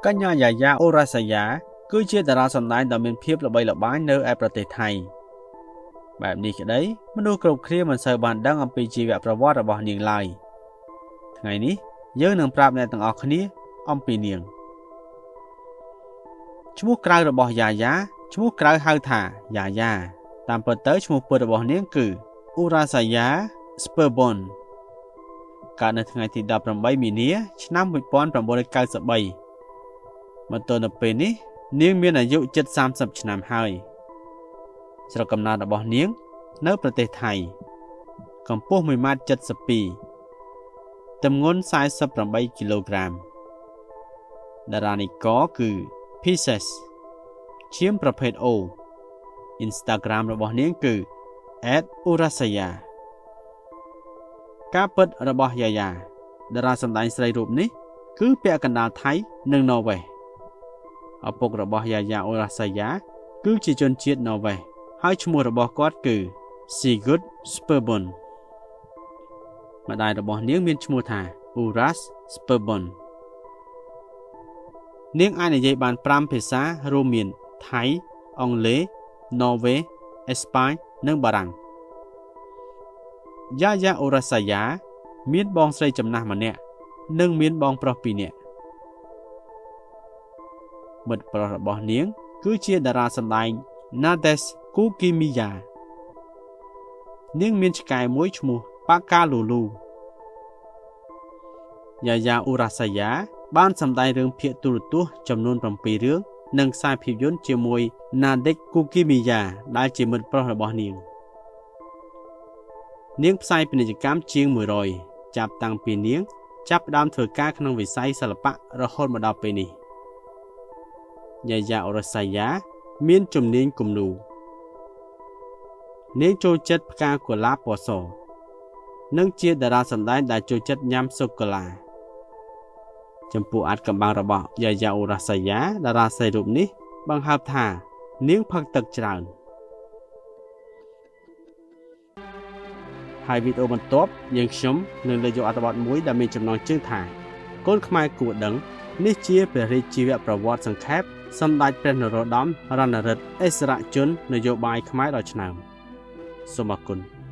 កញ្ញាយ៉ាយ៉ាអូរ៉ាសាយ៉ាគឺជាតារាសម្ដែងដ៏មានភាពល្បីល្បាញនៅឯប្រទេសថៃបែបនេះក្តីមនុស្សគ្រប់គ្នាមិនសូវបានដឹងអំពីជីវប្រវត្តិរបស់នាងឡើយថ្ងៃនេះយើងនឹងប្រាប់អ្នកទាំងអស់គ្នាអំពីនាងឈ្មោះក្រៅរបស់យ៉ាយ៉ាឈ្មោះក្រៅហៅថាយ៉ាយ៉ាតាមពិតទៅឈ្មោះពិតរបស់នាងគឺអ៊ូរ៉ាសាយ៉ាស្ពឺប៊ុនកើតនៅថ្ងៃទី18មីនាឆ្នាំ1993មកទល់នៅពេលនេះនាងមានអាយុជិត30ឆ្នាំហើយស្រុកកំណើតរបស់នាងនៅប្រទេសថៃកម្ពស់1ម៉ែត្រ72ទម្ងន់48គីឡូក្រាមតារានិករគឺ Pisces ឈាមប្រភេទ O Instagram របស់នាងគឺ @urasaya ការពិតរបស់យ៉ាយ៉ាតារាសម្ដែងស្រីរូបនេះគឺពាក់កណ្ដាលថៃនិងន័រវេសឪពុករបស់យ៉ាយ៉ាអូរ៉ាសាយ៉ាគឺជាជនជាតិន័រវេសហើយឈ្មោះរបស់គាត់គឺ Sigurd Sperbund ម្ដាយរបស់នាងមានឈ្មោះថា Uras Sperbund នាងអាចនិយាយបាន5ភាសារួមមានថៃអង់គ្លេសន័រវេសអេស្ប៉ាញនិងបារាំងយ៉ាយ៉ាអូរ៉ាសាយ៉ាមានបងស្រីចំណាស់ម្នាក់និងមានបងប្រុស2នាក់មិត្តប្រុសរបស់នាងគឺជាតារាសម្ដែង Nades Kukimiya នាងមានឆ្កែមួយឈ្មោះប៉ាកាលូលូយ៉ាយ៉ាអ៊ូរ៉ាសាយ៉ាបានសម្ដែងរឿងភាគទូរទស្សន៍ចំនួន7រឿងនិងខ្សែភាពយន្តជាមួយ Nadech Kukimiya ដែលជាមិត្តប្រុសរបស់នាងនាងផ្សាយពាណិជ្ជកម្មជាង100ចាប់តាំងពីនាងចាប់ផ្ដើមធ្វើការក្នុងវិស័យសិល្បៈរហូតមកដល់ពេលនេះយ៉ាយ៉ាអូរ៉ាសាយ៉ាមានជំនាញគំនូរនាងចូលចិត្តផ្កាកុលាបពណ៌សនិងជាតារាសម្ដែងដែលចូលចិត្តញ៉ាំសូកូឡាចំពោះអាថ៌កំបាំងរបស់យ៉ាយ៉ាអូរ៉ាសាយ៉ាតារាស្រីរូបនេះបង្ហើបថានាងផឹកទឹកច្រើនហើយវីដេអូបន្ទាប់យើងខ្ញុំនឹងលើកយកអត្ថបទមួយដែលមានចំណងជើងថាកូនខ្មែរគួរដឹងនេះជាព្រះរាជជីវប្រវត្តិសង្ខេបសម្ដេចព្រះនរោត្តមរណឫទ្ធិឥស្សរជននយោបាយខ្មែរដ៏ឆ្នើមសូមអរគុណ។